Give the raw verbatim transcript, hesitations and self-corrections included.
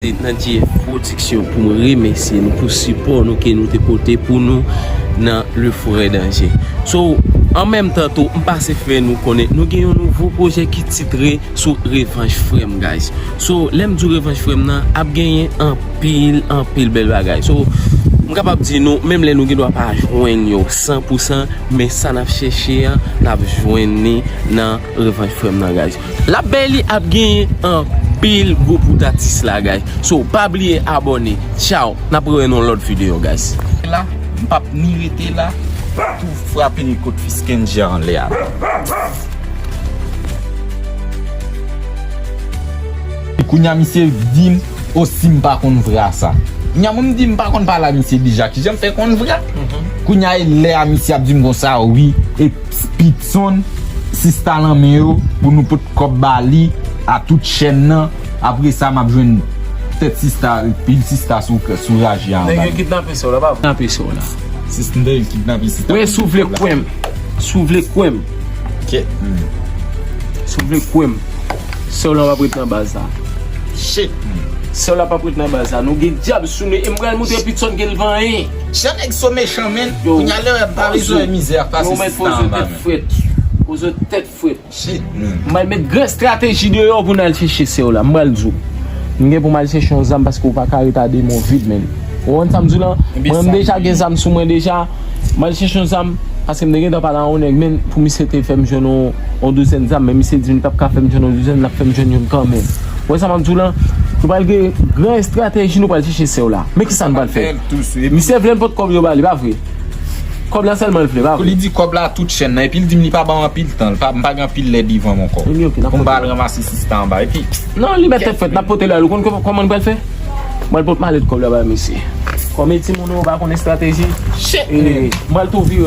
Nan J F Production pou m remèsye nou pou sipò nou ke nou te pote pou nou nan Le Forêt Danger. So, an menm tan tou, m pase fè nou konnen nou gen yon nouvo pwojè ki titre sou Revanj Frè m, guys. So, lè m di w Revanj Frè m nan, ap genyen anpil, anpil bèl bagay. So, m kapab di nou, menm lè nou gen dwa pa jwenn yo san pou san, men sa n ap chèche an, n ap jwenn li nan Revanj Frè m nan, guys. L ap bèl, li ap genyen anpil gwo bout atis la, guys. So, pa bliye abòne. Tchaw, n ap rewè nan lòt videyo, guys. La, m p ap ni rete la, tou frape kot Fiskenja anlè a. Kounye a misye di m, o, si m pa konn vra sa. Kounye a mwen m di m pa konn pale a misye deja, kijan m fè konn vra? Kounye a e lè a misye ap di m konsa, wi, e Pitson, sista lan men yo, pou nou pot kòb ba li, a tout chèn nan, apre sa m ap jwenn tèt sista, pil sista sou, sou raje a anba. Nèg yo kidnape sè w la, pa vre? Kidnape sè w la. Sis nèg kidnape sista. Wi, si w vle kwè m. Si w vle kwè m. Kèt. Si w vle kwè m. Sè w la p ap ret nan baz la. Shit. Sè w la p ap ret nan baz la. Nou gen dyab sou nou. E m pral montre Pitson ke l pa anyen. Jan nèg so mechan, menn. Yo, kounye a lè w pa bezwen mizè ap pase sista anba, menn. Poze tèt frèt. Poze tèt frèt. Shit, man. M pral met gran estrateji deyò pou n al chèche sè w la. M pral di w. M gen pou m al chèche yon zam paske w pa ka ret a de men w vid, man. Ou konprann sa m di w lan? Mwen, m deja gen zam sou mwen deja. M al chèche yon zam paske m te gentan pale a yon nèg, man, pou misye te fè m jwenn yon, yon douzèn zam, men misye di m li p ap ka fè m jwenn yon douzèn, l ap fè m jwenn youn kanmenm. Ou wè sa m ap di w lan? Nou pral gen gran estrateji, nou pral chèche sè w la. Men kisa n pral fè? Misye vle m pot kòb yo ba li, pa vre? Kòb la sèlman l vle, pa vre? Li di kòb la tout chèn nan, epi l di m li pa ban m anpil tan, li pa, m pa gen anpil lè devan m ankò. Pou m pa al ranmase sista anba, epi. Non, li mèt tèt frèt, n ap pote l ale. Ou konn kò-, kòman n pral fè? Mwen, l pot malèt kòb la ba misye. Kòm e timoun yo pa konn estrateji. Shit, man. M pral tou vire